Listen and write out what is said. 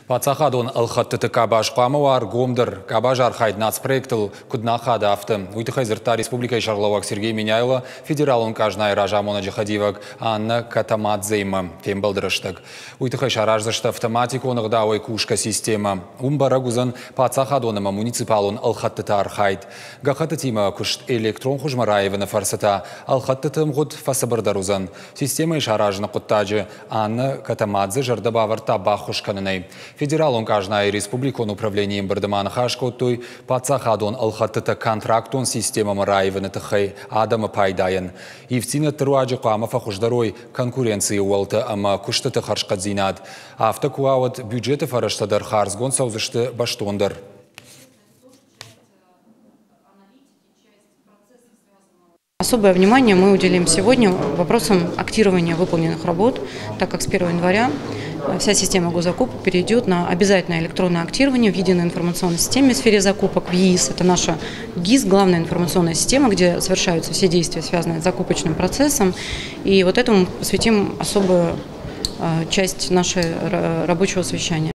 Паддзахадон ӕлхӕдтыты къабаз хъуамӕ уа ӕргомдӕр. Къабазы архайд нацпроектыл куыд нӕ ахады, афтӕ. Уый тыххӕй дзырдта республикӕйы сӕргълӕууӕг Сергей Меняйло федералон къазнайы разамонӕджы хӕдивӕг Анна Катамадзеимӕ фембӕлды рӕстӕг. Уый тыххӕй сараздзысты автоматикон ӕгъдауӕй кусгӕ системӕ. Уым бӕрӕг уыдзӕн паддзахадон ӕмӕ муниципалон ӕлхӕдтыты архайд. Гӕххӕттытимӕ куыст электрон хуызмӕ раивыны фӕрцы та ӕлхӕдтыты ӕмгъуыд фӕцыбырдӕр уыдзӕн. Системӕйы саразыны хъуыддаджы Анна Катамадзе зӕрдӕ бавӕрдта баххуыс кӕнынӕй. Федералон къазнайы республикон управленийы ӕмбырды ма ныхас кодтой паддзахадон ӕлхӕдтытӕ контрактон системӕмӕ раивыны тыххӕй адӕмы пайдайӕн. Ивддзинӕдты руаджы хъуамӕ фӕхуыздӕр уой конкуренцийы уӕлтӕ ӕмӕ куыстыты хӕрзхъӕддзинад. Афтӕ куы уа, уӕд бюджеты фӕрӕзтӕ дӕр хардзгонд цӕудзысты бӕстондӕр. Особое внимание мы уделим сегодня вопросам актирования выполненных работ, так как с 1 января вся система госзакупок перейдет на обязательное электронное актирование в единой информационной системе в сфере закупок, в ЕИС. Это наша ГИС, главная информационная система, где совершаются все действия, связанные с закупочным процессом. И вот этому посвятим особую часть нашего рабочего совещания.